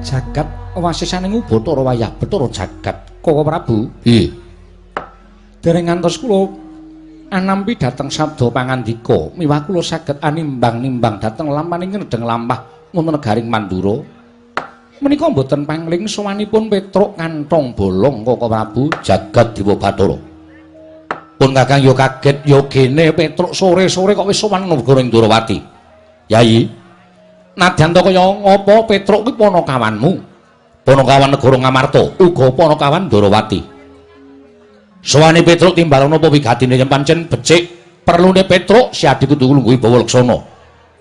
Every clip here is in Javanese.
Jagat wasisaning Bathara wayah Bathara jagat Koko Prabu. Nggih. Dereng ngantos kula anampi dhateng sabda pangandika miwah kula saged animbang-nimbang dhateng lampaning nedheng lampah wonten negaring Mandura. Menika mboten pangling sowanipun Petruk kantong bolong Koko Prabu jagat Dewa Bathara. Pun Kakang yo kaget yo gene Petruk sore-sore kok wis sowan negara Ndrawati. Yayi, nadyan to kaya ngapa Petruk kuwi panakawanmu? Panakawan negara Ngamarta, uga panakawan Ndrawati. Sowane Petruk timbalana apa wigatine yen pancen becik perlune Petruk siadi kudu lungguhi bawa laksana.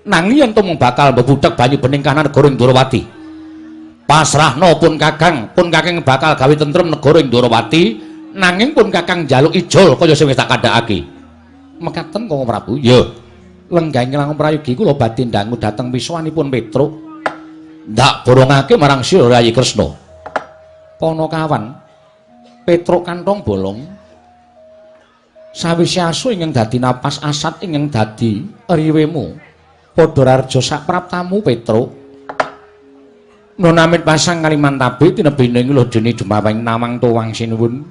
Nanging yen tumung bakal mbebuthek banyu bening kanan negara Ndrawati. Pasrahna pun Kakang bakal gawe tentrem negara Ndrawati, nanging pun Kakang njaluk ijol kaya sing wis tak kandhakake. Mekaten Koko Prabu? Ya. Lenggahing langkung prayogi kula badhe ndangu dhateng wiswanipun Petruk. Ndak borongake marang sira Rayi Kresna. Panakawan Petruk kantong bolong sawise asu ingkang dadi napas asat ingkang dadi riwemu padha rarja sapraptamu Petruk. Nunamit pasang kalimantabe tinebene lho dene jumaweng nawang tuwang sinuwun.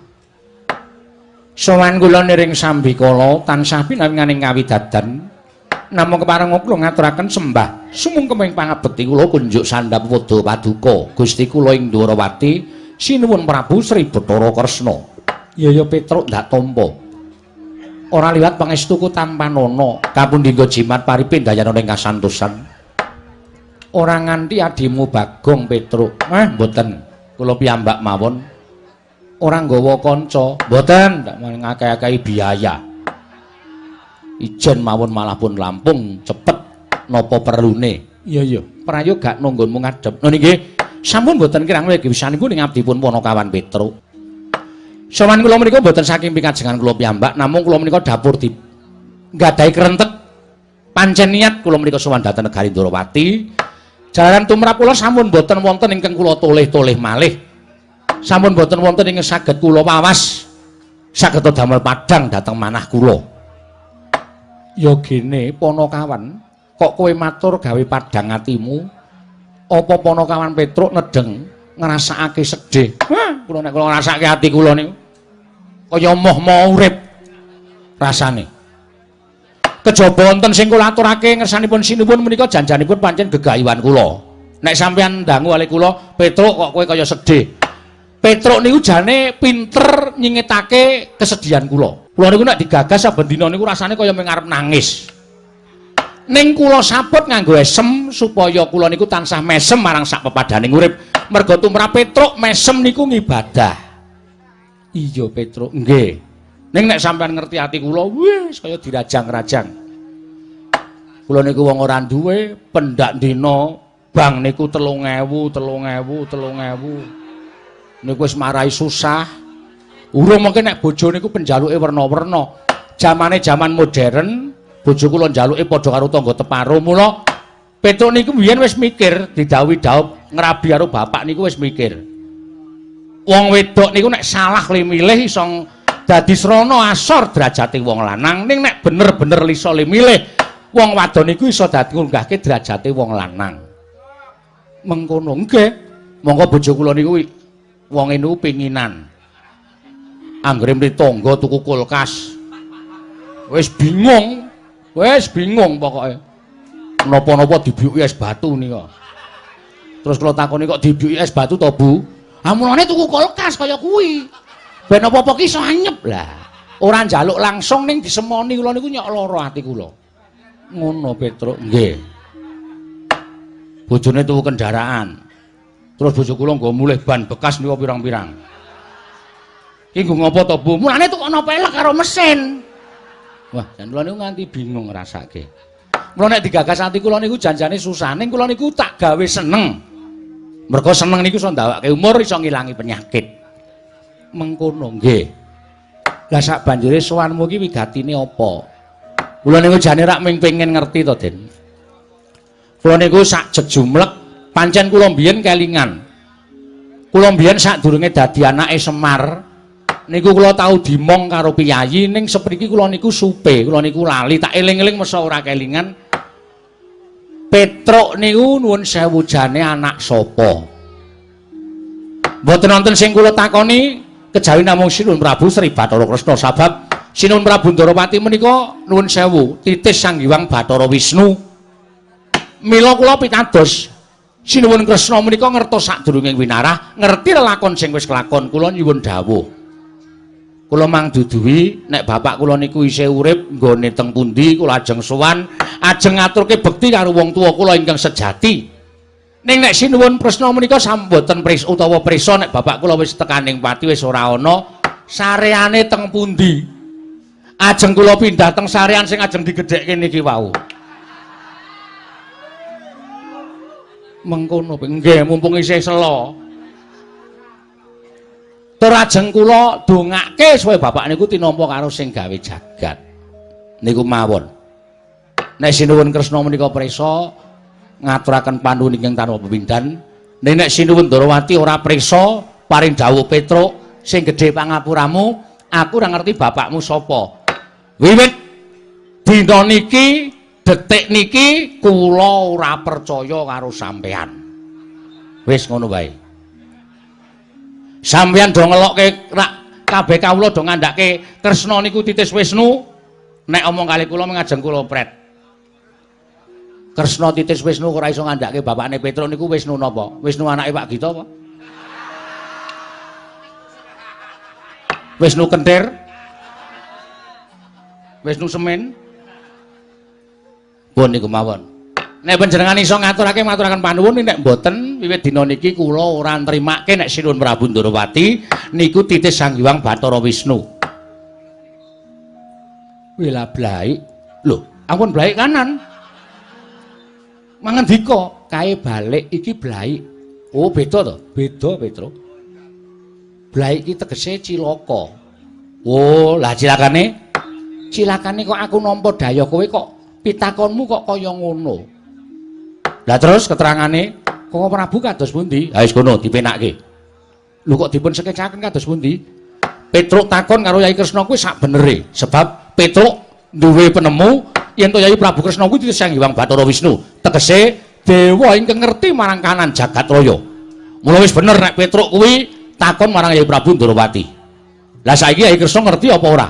Sowan kula niring sambikala tansah pinawinganing kawidadan. Namung kepareng kula ngaturaken sembah sumungkeming pangabekti kula kunjuk sandhap wadha paduka Gusti kula ing Ndrawati sinuwun Prabu Sri Bathara Kresna. Ya ya Petruk ndak tampa. Ora liwat pangestuku tampanana kapundi nggo jimat paripindayana ing kasantosan. Ora nganti adimu Bagong Petruk. Mboten. Kula piyambak mawon. Ora nggawa kanca. Mboten, ndak ngakeh-akehi biaya. Ijen mawon malah pun lampung cepet napa perlune. Iya iya, prayoga nunggonmu ngadhep. Lho nggih. Sampun mboten kirang wisanipun ing abdipun Panakawan Petruk. Sowan kula menika mboten saking pikajengan kula piyambak, namung kula menika dapur di nggadahi krentek. Pancen niat kula menika sowan dhateng negari Ndrawati. Jalaran tumrap kula sampun mboten wonten ingkang kula toleh-toleh malih. Sampun mboten wonten ingkang saged kula wawas. Saged damel padhang dhateng manah kula. Ya gene Panakawan, kok kowe matur gawe padhang atimu? Apa Panakawan Petruk nedheng ngrasakake sedih? Hah, kula nek kula ngrasake ati kula niku kaya moh-moh urip rasane. Kejaba wonten sing kula aturake ngersanipun sinuwun menika janjanipun pancen gegayuhan kula. Nek sampeyan ndangu ale kula, Petruk kok kowe kaya sedih. Petruk niku jane pinter nyingetake kesedihan kula. Kula niku nek digagas saben dina niku rasane kaya mung arep nangis. Ning kula sabut nganggo esem supaya kula niku tansah mesem marang sak pepadaning urip. Merga tumrap Petruk mesem niku ngibadah. Iya Petruk, nggih. Ning nek sampean ngerti ati kula, wis kaya dirajang-rajang. Kula niku wong ora duwe, pendak dina bank niku 3000, 3000, 3000. Niku wis marai susah. Urung mungkin nek bojo niku penjaluke werna-werna. Jamane jaman modern, bojo kula njaluke padha karo tangga teparo. Mula Petruk niku biyen wis mikir, didhawuhi dhaup ngrabi karo bapak niku wis mikir. Wong wedok niku nek salah le milih iso dadi srana asor derajate wong lanang, ning nek bener-bener iso le milih, wong wadon niku iso dadi ngunggahke derajate wong lanang. Mengkono nggih. Monggo bojo kula niku wong niku pinginan. Anggere mri tangga tuku kulkas. Wis bingung. Wis bingung pokoke. Napa-napa dibiyuki es batu nika. Terus kula takoni kok dibiyuki es batu to, Bu? Ah mulane tuku kulkas kaya kuwi. Ben apa-apa ki iso anyep lah. Ora njaluk langsung ning disemoni kula niku nyok lara ati kula. Ngono Petruk, nggih. Bojone tuku kendaraan. Terus bojo kula nggo mulih ban bekas niku pirang-pirang. Ki nggo ngopo to, Bu? Mulane tukokno pelek karo mesin. Wah, jan kula niku nganti bingung ngrasake. Mula nek digagas ati kula niku janjane susah, ning kula niku tak gawe seneng. Mergo seneng niku iso ndawake umur, iso ngilangi penyakit. Mengkono nggih. Lah sak banjure sowanmu iki wigatine apa? Kula niku jane rak mung pengen ngerti to, Den. Kula niku sak jejumlek pancen kula mbiyen kelingan. Kula mbiyen sadurunge dadi anake Semar niku kula tau dimong karo piyayi, ning sepriki kula niku supe, kula niku lali, tak eling-eling mesa ora kelingan. Petruk niku nuwun sewu jane anak sapa? Mboten wonten sing kula takoni kejawi namung Sinuwun Prabu Sri Bathara Kresna sabab Sinuwun Prabu Ndarawati menika nuwun sewu titis Sang Hyang Bathara Wisnu. Mila kula pitados Sinuwun Kresna menika ngertos sadurunge winarah, ngerti lelakon sing wis kelakon, kula nyuwun dawuh. Kula mangduduhi nek bapak kula niku isih urip nggone teng pundi kula ajeng sowan, ajeng ngaturke bekti karo wong tuwa kula ingkang sejati. Ning nek Sinuwun Kresna menika samboten pris utawa prisa nek bapak kula wis tekaning pati wis ora ana, sareane teng pundi? Ajeng kula pindah teng sarean sing ajeng digedhekke niki wau. Mengkono nggih mumpung isih sela. Tur ajeng kula dongake supaya bapak niku tinampa karo sing gawe jagat. Niku mawon. Nek Sinuwun Kresna menika prisa ngaturaken panuwun ingkang tanpa pepindhan, nek Sinuwun Ndarawati ora prisa paring dawuh Petruk sing gedhe pangapuramu, aku ora ngerti bapakmu sapa. Wiwit dina niki detik niki kula ora percaya karo sampean. Wis ngono wae. Sampean do ngelokke rak kabeh kawula do ngandhake Kresna niku titis Wisnu, nek omong kali kula mengajeng kula pret. Kresna titis Wisnu ora iso ngandhake bapakne Petruk niku Wisnu napa? Wisnu anake Pak Gita apa? Wisnu Kentir? Wisnu Semen? Pun niku mawon. Nek panjenengan iso ngaturake maturaken panuwun, nek mboten wiwit dina niki kula ora nrimake nek Sinuwun Prabu Ndarawati niku titis Sang Hyang Bathara Wisnu. Wila blaik. Lho, ampun blaik kanan. Mangandika kae balik iki blaik. Oh, beda to? Beda, Petruk. Blaik iki tegese cilaka. Oh, lah cilakane? Cilakane kok aku nampa daya kowe kok pitakonmu kok kaya ngono. Lah terus keterangane Koko Prabu kados pundi? Ha wis kono dipenakke. Lho kok dipun sekecaken kados pundi? Petruk takon karo Yai Kresna kuwi sak benere, sebab Petruk duwe penemu yen to Yai Prabu Kresna kuwi titis Sang Hyang Bathara Wisnu, tegese dewa ingkang ngerti marang kanan jagat raya. Mula wis bener nek Petruk kuwi takon marang Yai Prabu Ndarawati. Lah saiki Yai Kresna ngerti apa ora?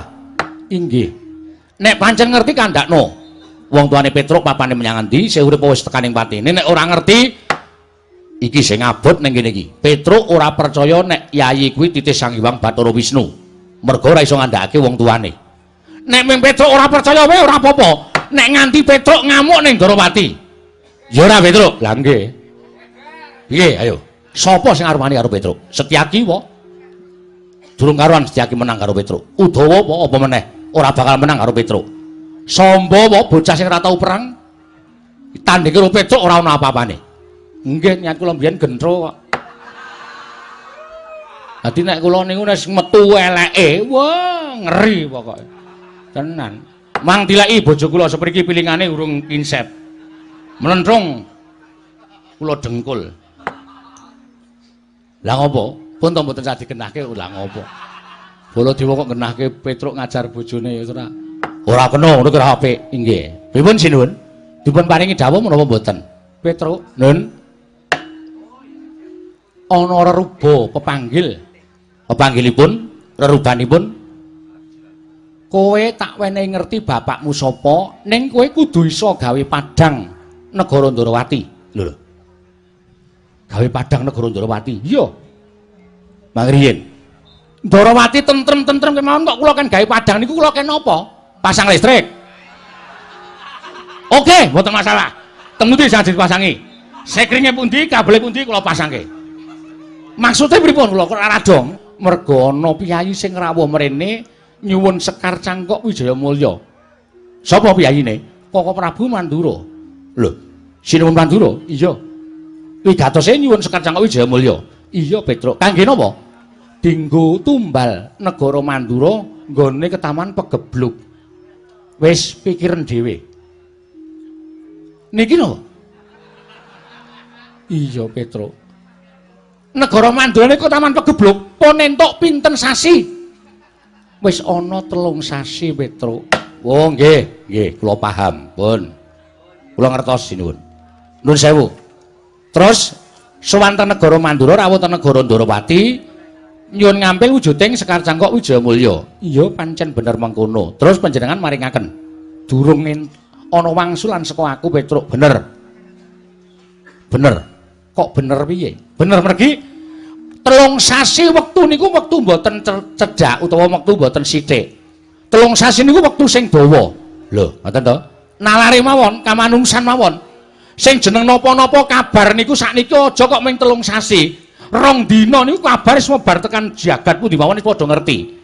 Inggih. Nek pancen ngerti kandhakno. Wong tuane Petruk papane menyang endi, isih urip wis tekaning patine. Nek ora ngerti iki sing abot ning kene iki. Petruk ora percaya nek yayi kuwi titis Sang Hyang Bathara Wisnu. Mergo ora iso ngandhakake wong tuane. Nek ming Petruk ora percaya wae ora apa-apa. Nek nganti Petruk ngamuk ning Ndarawati. Ya ora Petruk? Lah nggih. Piye ayo? Sapa sing arep wani karo Petruk? Setyaki apa? Durung karuan Setyaki menang karo Petruk. Udawa apa apa meneh? Ora bakal menang karo Petruk. Samba apa bocah sing ora tau perang? Tandinge karo Petruk ora ana apa-apane. Nggih, niat kula mbiyen gentro kok. Dadi nek kula niku wis metu eleke, wah ngeri pokoke. Tenan. Mang tileki bojo kula sepriki pilingane urung kinsep. Mlentrung kula dengkul. Lah ngopo? Pun to mboten sah digenahke lah ngopo. Baladewa kok genahke Petruk ngajar bojone ora. Ora kena ngono ora apik. Inggih. Pripun sinuwun? Dipun paringi dawuh menapa mboten? Petruk, nun. Ana reruba pepanggil. Pepanggilipun, rerubanipun kowe tak wenehi ngerti bapakmu sapa, ning kowe kudu iso gawe padhang negara Ndarawati. Lho lho. Gawe padhang negara Ndarawati. Iya. Mangriyin. Ndarawati tentrem-tentrem kemawon kok kula kan gawe padhang niku kula ken napa? Pasang listrik. Oke, mboten masalah. Teng pundi sing dipasangi? Sekringe pundi, kabele pundi kula pasangke. Maksude pripun kula kok ora dong? Mergo ana piyayi sing rawuh mrene nyuwun Sekar Cangkok Wijaya Mulya. Sapa piyayine? Koko Prabu Mandura. Lho, Sinuwun Mandura? Iya. Wigatose nyuwun Sekar Cangkok Wijaya Mulya. Iya, Petruk. Kangge napa? Dinggo tumbal negara Mandura nggone ketaman pegebluk. Wis pikiran dhewe. Niki napa? Iya, Petruk. Negara Mandura niku taman pegebluk pun entuk pinten sasi? Wis ana 3 sasi, Petruk. Oh, nggih, nggih, kula paham, pun. Kula ngertos sinuwun. Nuwun sewu. Terus Sowan ten negara Mandura rawuh ten negara Ndorowati nyuwun ngampil wujuding Sekar Cangkok Wijayamulya. Iya pancen bener mengkono. Terus panjenengan maringaken durung ana wangsulan saka aku Petruk bener. Bener. Kok bener piye? Bener mergi 3 sasi wektu niku wektu mboten cedhak utawa wektu mboten sithik. 3 sasi niku wektu sing dawa. Lho, ngoten to? Nalare mawon, kamanungsan mawon. Sing jeneng napa-napa kabar niku sakniki aja kok mung 3 sasi. 2 dina niku kabar wis mebar tekan jagat pundi mawon wis padha ngerti.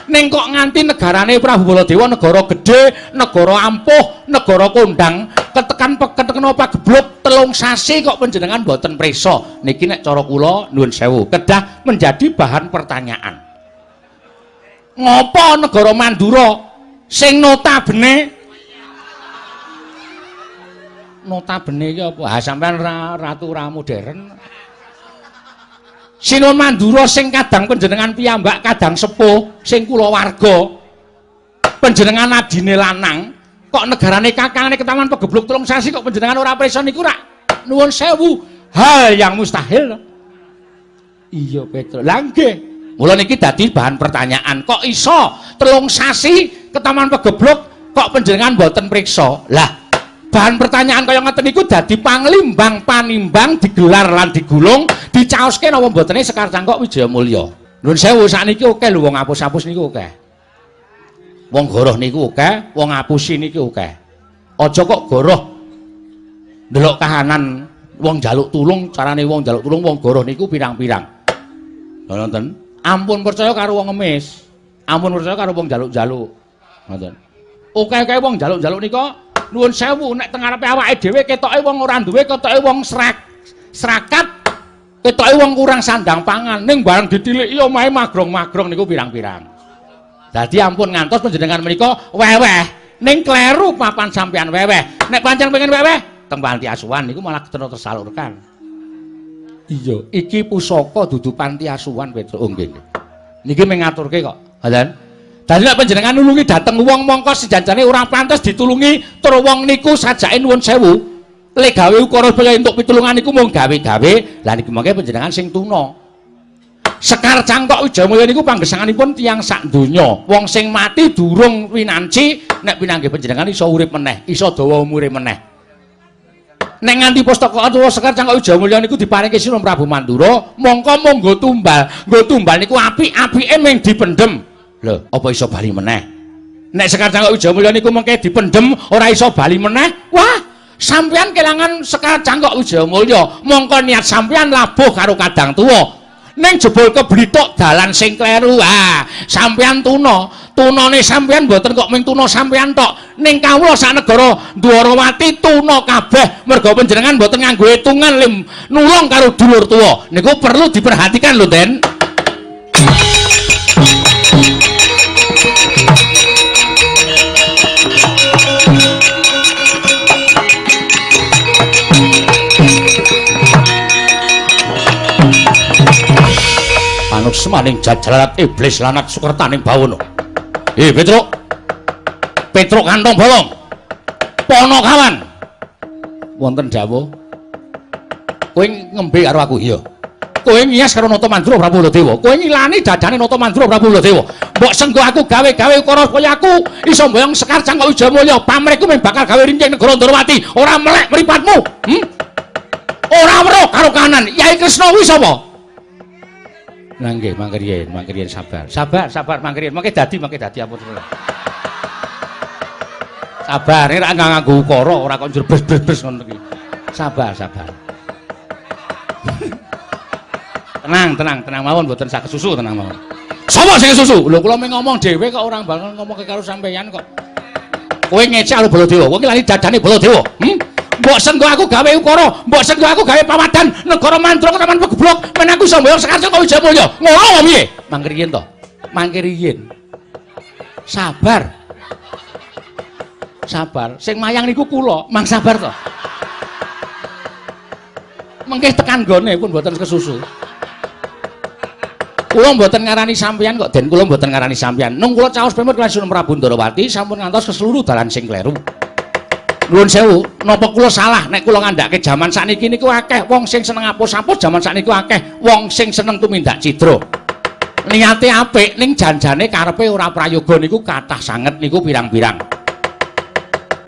Ning kok nganti negarane Prabu Baladewa negara gedhe, negara ampuh, negara kondang, ketekan peketeken pagebluk 3 sasi kok panjenengan mboten prisa. Niki nek cara kula nuwun sewu, kedah menjadi bahan pertanyaan. Ngopo negara Mandura sing notabene iki apa? Ha sampean ratu ra modern. Sinuwun Mandura sing kadang panjenengan piyambak kadang sepuh sing kulawarga panjenengan adine lanang kok negarane kakangne ketaman pegebluk 3 sasi kok panjenengan ora prisa niku rak nuwun sewu hal yang mustahil. Iya Petro. Lah nggih. Mula niki dadi bahan pertanyaan kok iso 3 sasi ketaman pegebluk kok panjenengan mboten priksa. Lah bahan pertanyaan kaya ngeten niku dadi panglimbang panimbang digelar lan digulung dicaoske napa mbotene Sekar Cangkok Wijayamulya. Nuwun sewu sakniki akeh lho wong apus-apus niku akeh. Wong goroh niku akeh, wong ngapusi niku akeh. Aja kok goroh ndelok kahanan wong njaluk tulung, carane wong njaluk tulung wong goroh niku pirang-pirang. Lho nonton. Ampun percaya karo wong ngemis. Ampun percaya karo wong njaluk-njaluk. Ngoten. Akeh-akeh wong njaluk-njaluk nika nuwun sewu nek teng ngarepe awake dhewe ketoke wong ora duwe, ketoke wong serakat, ketoke wong kurang sandang pangan, ning bareng ditiliki omahe magrong-magrong niku pirang-pirang. Dadi ampun ngantos panjenengan menika weweh, ning kleru papan sampean weweh. Nek pancen pengen weweh, teng panti asuhan niku malah tersalurkan. Iya, iki pusaka dudu panti asuhan Petro. Oh nggih. Niki mung ngaturke kok. Ngoten. Dadi nek panjenengan nulungi dhateng wong mongko sejanjane ora pantes ditulungi tur wong niku sajake nuwun sewu le gawe ukara supaya entuk pitulungan niku mung gawe-gawe. Lah niki mangke panjenengan sing tuna. Sekar Cangkok Wijayamulya niku panggesanganipun tiyang sak donya. Wong sing mati durung winanci nek pinanggih panjenengan iso urip meneh, iso dawa umure meneh. Nek nganti pustaka utawa Sekar Cangkok Wijayamulya niku diparingke Sinuwun Prabu Mandura, mongko mung nggo tumbal. Nggo tumbal niku apik-apike mung dipendhem. Lho, apa iso bali meneh? Nek Sekar Cangkok Wijayamulya niku mengke dipendhem ora iso bali meneh. Wah, sampeyan kelangan Sekar Cangkok Wijayamulya, mongko niat sampeyan labuh karo kadang tuwa. Ning jebul keblitok dalan sing kleru. Ah, sampeyan tuna. Tunane sampeyan mboten kok mung tuna sampeyan tok. Ning kawula sak negara Dwarawati tuna kabeh merga panjenengan mboten nganggo hitungan lim nulung karo dulur tuwa. Niku perlu diperhatikan lho, Den. Panuksmaning jajalarat iblis lanat sukertaning bawono. Petruk. Petruk kantong bolong. Ponokawan. Wonten dawuh. Kowe ngembe karo aku, iya. Kowe ngiyas karo Nata Mandura Prabu Baladewa. Kowe ngilani dadane Nata Mandura Prabu Baladewa. Mbok senggo aku gawe-gawe ukara kaya aku iso mboyong Sekar Cangkok Wijayamulya. Pamrihku mung bakal gawe ringking negara Ndorowati. Ora melek mripatmu. Ora weruh karo kanan. Yai Kresna kuwi sapa? Lah nggih, mangkriyen, mangkriyen sabar. Sabar, sabar mangkriyen. Mangke dadi ampun. Sabar, nek ra nganggo ukara ora kok njur bres-bres ngono iki. Sabar, sabar. Tenang, tenang, tenang mawon mboten sak kesusu, tenang mawon. Sapa sing kesusu? Lho kula mung ngomong dhewe kok ora bakal ngomong karo sampeyan kok. Kowe ngecek karo Baladewa, kowe ki lali dadane Baladewa. Mbok senggo aku gawe ukara, mbok senggo aku gawe pawadan negara Mandura ketaman pegeblok, men aku iso mboyong Sekar Cangkok Wijayamulya. Ngono apa piye? Mangkriyen to. Mangkriyen. Sabar. Sabar. Sing mayang niku kula, mang sabar to. Mengke tekan gone pun mboten kesusu. Kula mboten ngarani sampeyan kok, Den, kula mboten ngarani sampeyan. Nung kula caos pamit kaliyan Sunan Prabu Ndorowati sampun ngantos ke seluruh dalan sing kleru. Nuwun sewu, napa kula salah nek kula ngandhake jaman sakniki niku akeh wong sing seneng apus-apus, jaman sakniki akeh wong sing seneng tumindak cidra. Niate apik ning janjane karepe ora prayoga niku kathah sanget niku pirang-pirang.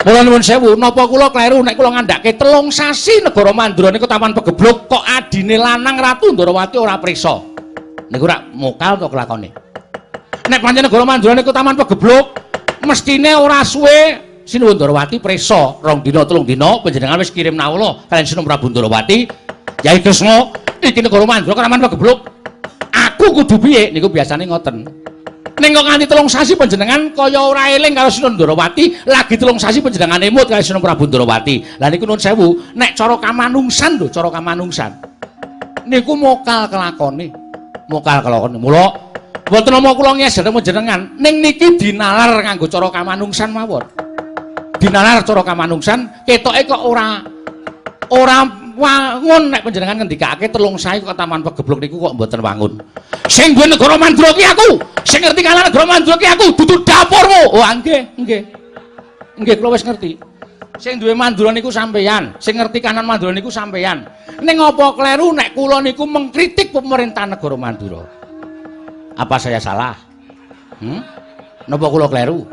Mula nuwun sewu, napa kula kleru nek kula ngandhake 3 sasi negara Mandura niku taman pegebluk kok adine lanang Ratu Ndorowati ora prisa. Niku rak mokal to kelakone. Nek pancen negara Mandura niku taman pegebluk, mestine ora suwe Sinuwun Ndorowati prisa 2 dina 3 dina panjenengan wis kirim nawala kaliyan Sinuwun Prabu Ndorowati. Yai Kresna, iki negara Mandura taman pegebluk. Aku kudu piye? Niku biasane ngoten. Ning kok nganti 3 sasi panjenengan kaya ora eling karo Sinuwun Ndorowati, lagi 3 sasi panjenengan emut karo Sinuwun Prabu Ndorowati. Lah niku nuwun sewu, nek cara kamanungsan lho, cara kamanungsan. Niku mokal kelakone. Mokal kelakone. Mula mboten nampa kula ngeser panjenengan, ning niki dinalar nganggo cara kamanungsan mawon. Dinalar cara kamanungsan, ketoke kok ora wangun nek panjenengan ngendikake 3 sasi kok taman pegebluk niku kok mboten wangun. Sing duwe negara Mandura ki aku, sing ngerti kalah negara Mandura ki aku, dudu dapurmu. Oh nggih, nggih. Nggih kula wis ngerti. Sing duwe Mandura niku sampeyan, sing ngerti kanan Mandura niku sampeyan. Ning apa kleru nek kula niku mengkritik pemerintahan negara Mandura? Apa saya salah? Napa kula kleru?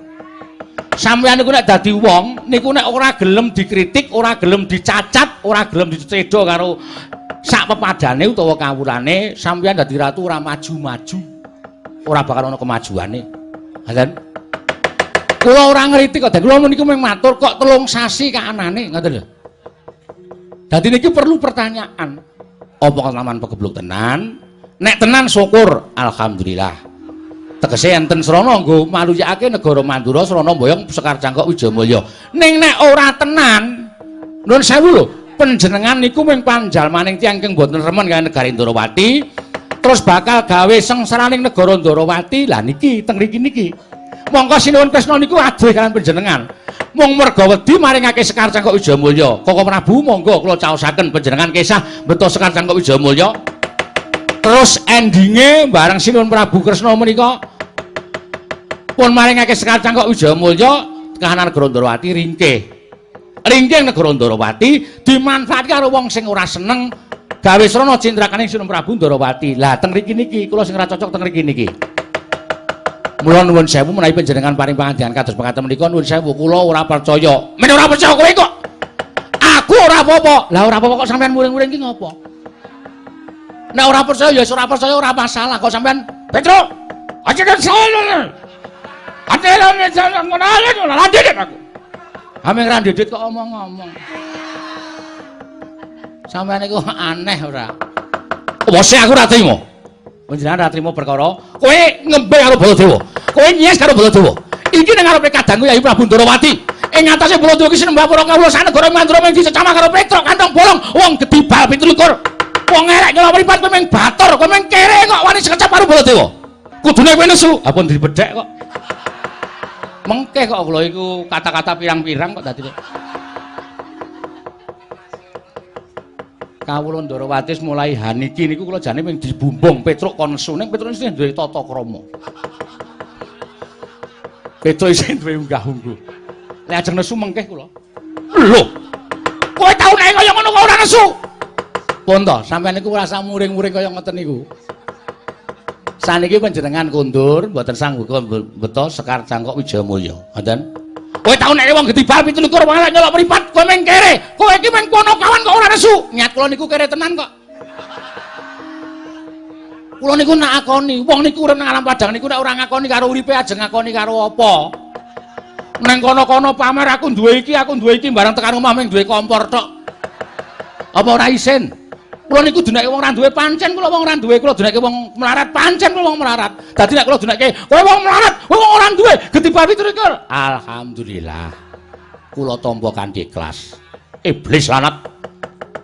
Sampeyan niku nek dadi wong niku nek ora gelem dikritik, ora gelem dicacat, ora gelem dicedha karo sak pepadane utawa kawulane, sampeyan dadi ratu ora maju-maju. Ora bakal ana kemajuane. Ngoten. Kula ora ngritik kok, kula niku mung matur kok 3 sasi kaanane, ngoten lho. Dadi niki perlu pertanyaan. Apa kelaman pegebluk tenan? Nek tenan syukur, alhamdulillah. Tegese enten srana nggo maluyakake negara Mandura srana mboyong Sekar Cangkok Wijayamulya. Ning nek ora tenan, nuwun sewu lho, panjenengan niku mung panjalmaning tiyang ingkang boten remen kaliyan negari Ndorowati, terus bakal gawe sengsaraning negara Ndorowati. Lah niki teng mriki niki. Mongko Sinuwun Kresna niku adoh kaliyan panjenengan. Mung merga wedi maringake Sekar Cangkok Wijayamulya. Koko Prabu monggo kula caosaken panjenengan kisah beto Sekar Cangkok Wijayamulya. Terus endinge bareng Sinuwun Prabu Kresna menika pun maringake Sekar Cangkok Wijayamulya, kahanan negara Ndorowati ringkih. Ringkih negara Ndorowati dimanfaatke karo wong sing ora seneng gawe srana cintrakaning Sinuwun Prabu Ndorowati. Lah teng mriki niki kula sing ora cocok teng mriki niki. Mula nuwun sewu menawi panjenengan paring pangandikan kados mekaten menika nuwun sewu kula ora percaya. Men ora percaya kowe kok. Aku ora apa-apa. Lah ora apa-apa kok sampean muring-muring ki ngopo? Nek ora percaya ya ora percaya ora masalah kok sampean Petro. Aja kan salah. Aku. Ame ra ndedit kok omong-omong. Sampeyan niku aneh ora. Wose aku ora trimo. Panjenengan ora trimo perkara kowe ngembe karo Baladewa. Kowe nyes karo Baladewa. Iki ning ngarepe kadangku Yayi Prabu Ndorowati. Ing atase Baladewa iki sinembah para kawula sanegara Mandura mung dicecamah karo Petruk kantong bolong wong gedhi bal 27. Wong elek nyolok mripat kowe mung batur, kowe mung kere kok wani sekecap karo Baladewa. Kudune kowe nesu. Ha pun dibedhek kok. Mengkeh kok kula iku kata-kata pirang-pirang kok dadi. Kawula Ndorowati mulai haniki niku kula jane mung dibumbung Petruk kon nesu ning Petruk isih duwe tata krama. Petruk isih duwe unggah-ungguh. Lek ajeng nesu mengkeh kula. Lho. Kowe tau nek kaya ngono kok ora nesu? Pun to, sampeyan niku ora usah muring-muring kaya ngoten niku. Saniki panjenengan kondur mboten sanggup beto Sekar Cangkok Wijayamulya. Ngoten. Kowe tau nek wong gedhi bal 27 wong elek nyolok mripat, kowe mung kere. Kowe iki mung ponokawan kok ora nesu. Niat kula niku kere tenan kok. Kula niku nak akoni, wong niku urip nang alam padang niku nek ora ngakoni karo uripe ajeng ngakoni karo apa. Neng kono-kono pamer aku duwe iki, bareng tekan omah mung duwe kompor tok. Apa ora isin? Kula niku dunake wong ora duwe pancen kula wong ora duwe, kula dunake wong melarat pancen kula wong melarat. Dadi nek kula dunake kowe wong melarat, kowe wong ora duwe, gedhi bal 27. Alhamdulillah. Kula tampa kanthi ikhlas. Iblis lanat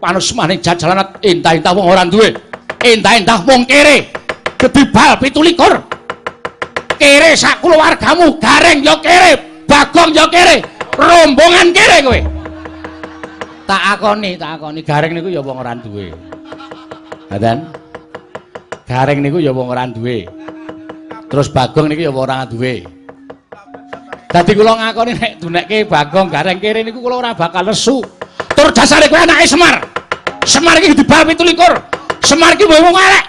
panusmane jajalanat entah-entah wong ora duwe, entah-entah wong kere. Gedhi bal 27. Kere sak kulawargamu, Gareng ya kere, Bagong ya kere, rombongan kere kowe. Tak akoni Gareng niku ya wong ora duwe. Ngoten. Gareng niku ya wong ora duwe. Terus Bagong niku ya wong ora duwe. Dadi kula ngakoni nek dunekke Bagong Gareng kere niku kula ora bakal nesu. Tur dasare kowe anake Semar. Semar iki dibal 17. Semar iki wong elek.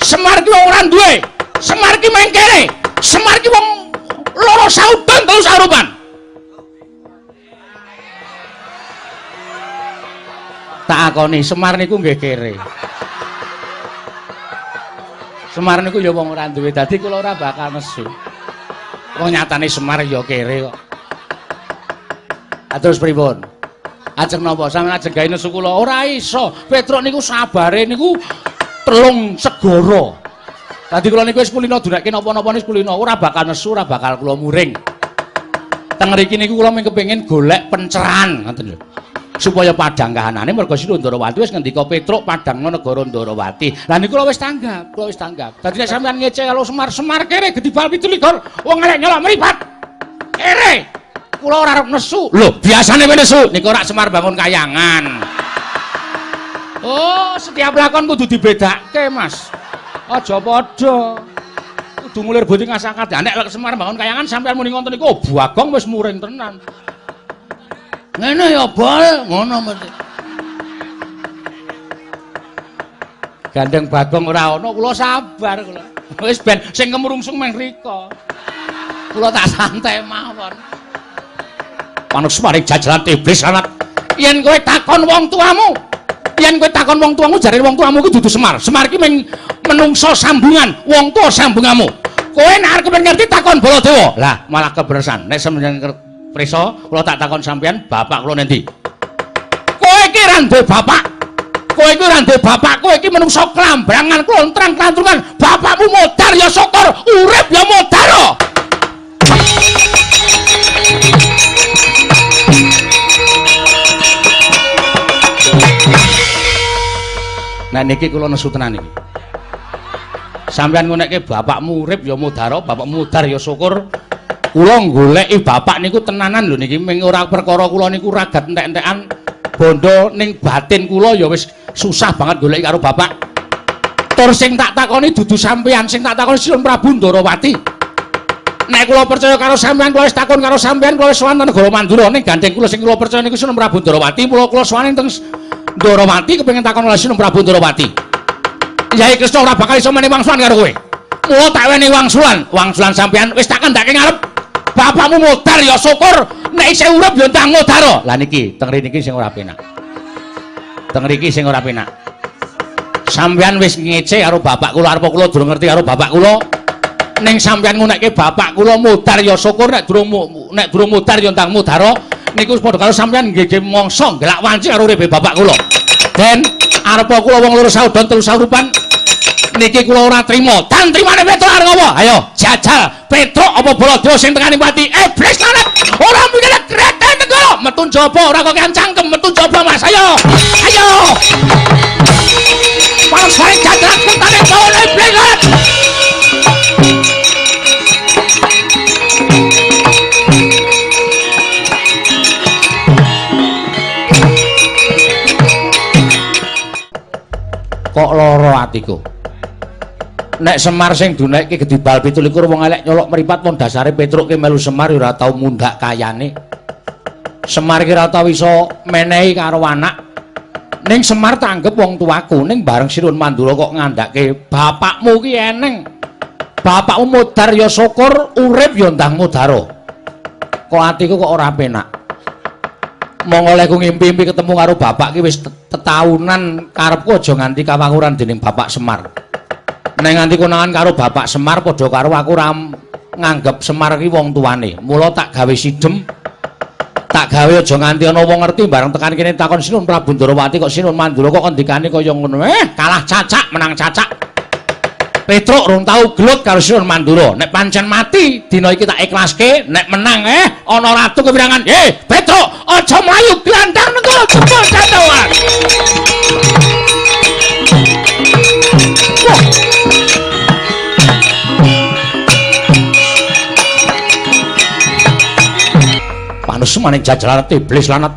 Semar iki wong ora duwe. Semar iki mengkere. Semar iki wong loro saudan telu saurupan. Tak akoni Semar niku nggih kere. Semar niku ya wong ora duwe, dadi kula ora bakal nesu. Wong nyatane Semar ya kere kok. Terus pripun? Ajeng napa? Sampeyan ajeng gawe nesu kula? Ora iso. Petruk niku sabare niku telung segara. Dadi kula niku wis kulino dunekke napa-napa wis kulino, ora bakal nesu, ora bakal kula muring. Teng mriki niku kula mung kepengin golek pencerahan ngoten lho. Supaya padhang kahanane mergo Sri Ndorowati wis ngendika Petruk padhangna negara Ndorowati. Lah niku kula wis tanggap, kula wis tanggap. Dadi nek sampeyan ngece karo Semar, Semar kere gedibal 17, wong elek nyolok mripat. Kere. Kula ora arep nesu. Lho, biasane kowe nesu niku ora Semar bangun kayangan. Oh, setiap lakon kudu dibedakke, Mas. Aja padha. Kudu ngulir bodi ngasakat. Nek Semar bangun kayangan sampeyan muni ngoten niku, oh Bagong wis muring tenan. Ngene ya bol, ngono mesti. Gandeng Bagong ora ana, kula sabar kula. Wis ben sing kemrungsung meng rika. Kula tak santai mawon. Panus maring jajalan iblis anak. Yen kowe takon wong tuamu, yen kowe takon wong tuamu jare wong tuamu ku dudu Semar. Semar ki mung menungso sambungan, wong tua sambungamu. Kowe nek arep ngerti takon Baladewa. Lah malah kebersan. Nek sampeyan prisa kula tak takon sampeyan bapak kula nendi. Kowe iki ra duwe bapak. Kowe iki ora duwe bapak, kowe iki menungso klambrangan, klontrang-klantrungan. Bapakmu modar ya syukur, urip ya modar. Nah niki kula nesu tenan iki. Sampeyan ngonekke bapakmu urip ya modar, bapakmu modar ya syukur. Kula goleki bapak niku tenanan lho niki, ming ora perkara kula niku ragat entek-entekan bondo ning batin kula ya wis susah banget goleki karo bapak. Tur sing tak takoni dudu sampeyan, sing tak takoni Sinuwun Prabu Ndorowati. Nek kula percaya karo sampeyan, kula wis takon karo sampeyan, kula wis sowan teng negara Mandura, ning gandeng kula sing kula percaya niku Sinuwun Prabu Ndorowati, mula kula sowan teng Ndorowati kepengin takon oleh Sinuwun Prabu Ndorowati. Yai Kresna ora bakal iso menehi wangsulan karo kowe. Mula tak wenehi wangsulan, wangsulan sampeyan wis tak kandhake ngarep. Bapakmu modar ya syukur, nek isih urip ya ndang modar. Lah niki, teng riki sing ora penak. Teng riki sing ora penak. Sampeyan wis ngece karo bapak kula, arep kula durung ngerti karo bapak kula. Ning sampeyan ngunekke bapak kula modar ya syukur, nek durung modar ya ndang modar. Niku padha karo sampeyan nggih mangsa gelak wanci karo uripe bapak kula. Den arep kula wong loro saudon telu saurupan niki kula ora trima. Dan trimane Petruk arep apa? Ayo jajal Petruk apa Baladewa sing tekani pati. Iblis lanat ora mungkin kreten negara metu njaba ora kok cangkem metu njaba Mas. Ayo. Ayo. Parang sare jajal kentane bawane iblis lanat. Kok lara atiku. Nek Semar sing dunekke gedibal 17 wong elek nyolok mripat wong dasare Petruk ki melu Semar ya ora tau mundhak kayane. Semar ki ora tau iso menehi karo anak. Ning Semar tanggep wong tuaku, ning bareng Sinuwun Mandura kok ngandhake bapakmu ki eneng. Bapakmu modar ya syukur, urip ya ndang modaro. Kok atiku kok ora penak. Monggo olehku ngimpi-impi ketemu karo bapak ki wis tetaunan karepku aja nganti kawanguran dening Bapak Semar. Nek nganti konangan karo Bapak Semar padha karo aku ora nganggep Semar ki wong tuane. Mula tak gawe sidem, tak gawe aja nganti ana wong ngerti bareng tekan kene takon Sinuwun Prabu Ndorowati kok Sinuwun Mandura kok ngendikane kaya ngono. Kalah cacak menang cacak. Petruk rung tau gelut karo Sinuwun Mandura. Nek pancen mati dina iki tak ikhlaske, nek menang ana ratu kepirangan. Petruk aja mlayu glandang negara jebul jatuhan. Wah. Panus maning jajalan iblis lanat.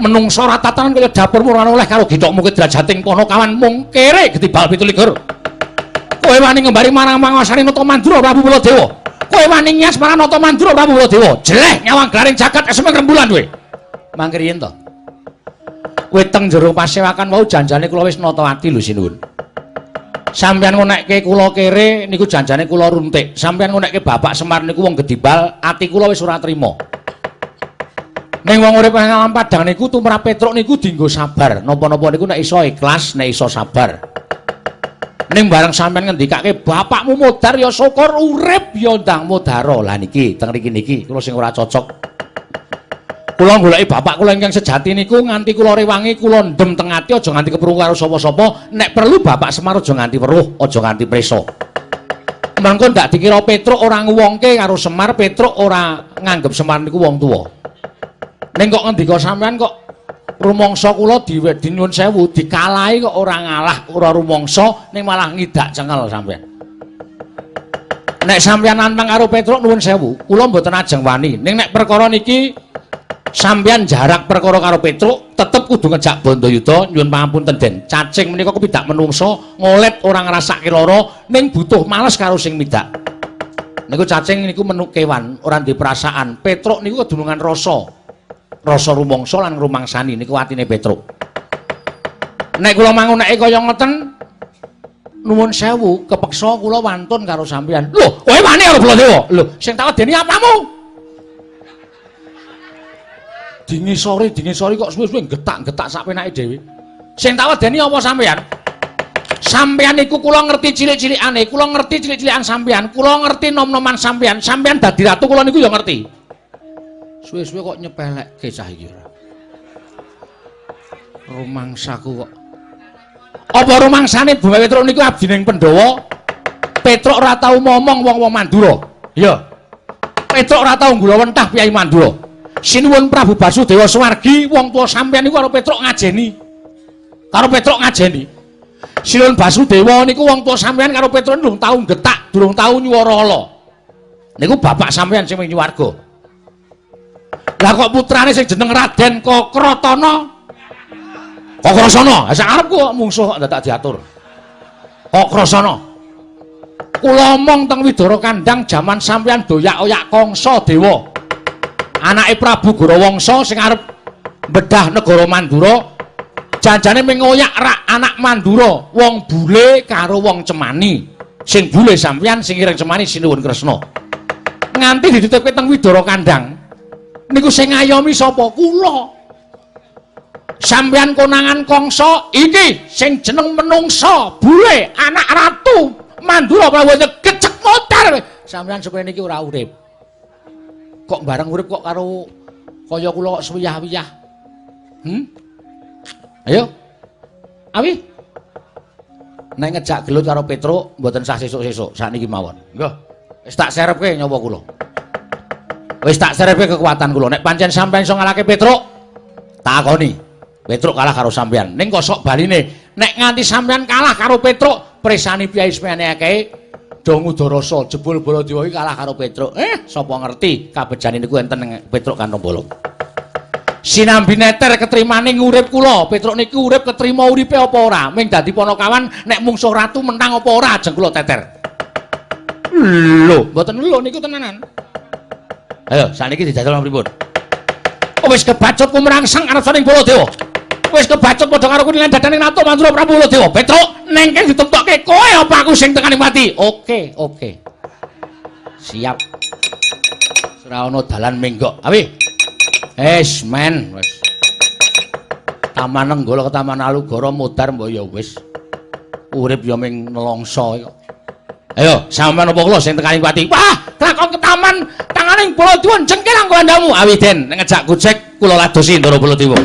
Menungso ora tatanan kaya dapurmu ora oleh karo githokmu ki drajating Panakawan mung kere getibal 17. Kowe wani ngembari marang manguasane Nata Mandura Prabu Baladewa. Kowe wani ngias marang Nata Mandura Prabu Baladewa. Jeleh nyawang glaring jagat esemeng rembulan kowe. Mangke riyen to. Kowe teng jero pasewakan wau janjane kula wis nata ati lho sinuwun. Sampeyan ngonekke kula kere niku janjane kula runtik. Sampeyan ngonekke Bapak Semar niku wong gedibal, ati kula wis ora trima. Ning wong urip nang alam padang niku tumrap Petruk niku dienggo sabar. Napa-napa niku nek iso ikhlas, nek iso sabar. Ning bareng sampeyan ngendikake bapakmu modar ya syukur urip ya ndang modara. Lah niki teng mriki niki kula sing ora cocok. Kula goleki bapak kula ingkang sejati niku nganti kula rewangi kula ndem teng ati aja nganti keprungu karo sapa-sapa. Nek perlu Bapak Semar aja nganti weruh, aja nganti preso. Mengko ndak dikira Petruk ora nguwongke karo Semar, Petruk ora nganggep Semar niku wong tuwa. Ning kok ngendika sampean kok rumangsa kula dinyuwun sewu dikalahi kok ora ngalah, ora rumangsa ning malah ngidak cengel sampean. Nek sampean nantang karo Petruk nuwun sewu, kula mboten ajeng wani. Ning nek perkara niki sampean jarak perkara karo Petruk tetep kudu ngejak Bandayuda nyuwun pangapunten Den. Cacing menika kepidak menungsa ngolet ora ngrasake lara ning butuh males karo sing midak. Niku cacing niku menuk kewan ora ndek perasaan. Petruk niku kedunungan rasa. Rasa rumangsa lan ngrumangsani niku atine Petruk. Nek kula mangunake kaya ngoten nuwun sewu kepeksa kula wantun karo sampeyan. Lho, kowe wani karo Baladewa? Lho, sing tak wedeni apamu? Dingisori kok suwe-suwe getak-getak sak penake dhewe. Sing tak wedeni apa sampeyan? Sampeyan niku kula ngerti cilik-cilikane, kula ngerti cilik-cilikan sampeyan, kula ngerti nom-noman sampeyan, sampeyan dadi ratu kula niku ya ngerti. Suwe-suwe kok nyepelekke cah iki ora. Rumangsaku kok. Apa rumangsane Bumi Petruk niku abdining Pandhawa? Petruk ora tau momong wong-wong Mandura. Iya. Petruk ora tau nggulawentah piyai Mandura. Sinuwun Prabu Basudewa Swargi wong tuwa sampeyan niku karo Petruk ngajeni. Karo Petruk ngajeni. Sinuwun Basudewa niku wong tuwa sampeyan karo Petruk durung tau getak, durung tau nyuwara ala. Niku bapak sampeyan sing nyuwarga. Lah kok putrane sing jeneng Raden Kokratana? Kokrasana, sak arepku kok mungsuh kok dadak diatur. Kokrasana. Kula omong teng Widara Kandang jaman sampeyan doyak-oyak Kangsa Dewa. Anake Prabu Gorawangsa sing arep bedah negara Mandura, janjane ming ngoyak rak anak Mandura, wong bule karo wong Cemani. Sing bule sampeyan, sing ireng Cemani Sinuwun Kresna. Nganti dititipke teng Widara Kandang. Niku sing ngayomi sapa? Kula. Sampeyan konangan Kangsa iki sing jeneng menungsa, bule, anak ratu Mandura Prabu gecek motor. Sampeyan sepene iki ora urip. Kok bareng urip kok karo kaya kula kok suwiyah-wiyah. Ayo. Awi. Nek ngejak gelut karo Petruk mboten sah sesuk-sesuk, sakniki mawon. Nggih. Wis tak serepke nyawa kula. Wis tak serepke kekuatan kula. Nek pancen sampeyan iso ngalahke Petruk, tak akoni. Petruk kalah karo sampeyan. Ning kosok baline, nek nganti sampeyan kalah karo Petruk, presani piyai semene akeh do ngudarasa jebul Baladewa iki kalah karo Petruk. Sapa ngerti kabejane niku enten Petruk kantong bolong. Sinambi neter ketrimane urip kula. Petruk niku urip ketrima uripe apa ora? Ming dadi panakawan nek mungsuh ratu menang apa ora ajeng kula teter. Lho, mboten lho niku tenanan. Ayo, sakniki dijajal pripun? Oh, wis kebacut kumrangsang arep Baladewa. Wis kebacut padha karo kuwi lan dadane Ratu Mandura Prabu Baladewa. Petruk, neng kene ditemtokke kowe apa aku sing tekani mati? Oke, oke. Siap. Ora ana dalan menggok. Awi. Es men wis. Taman Nenggala ke Taman Alugoro modar mbok ya wis. Urip ya ming nelongso kok. Ayo, sampeyan apa kula sing tekani pati? Wah, kelakon ke taman tanganing Baladewa jengkel anggo andamu. Awi Den, nek ngejak gojek kula ladosi Ndara Baladewa.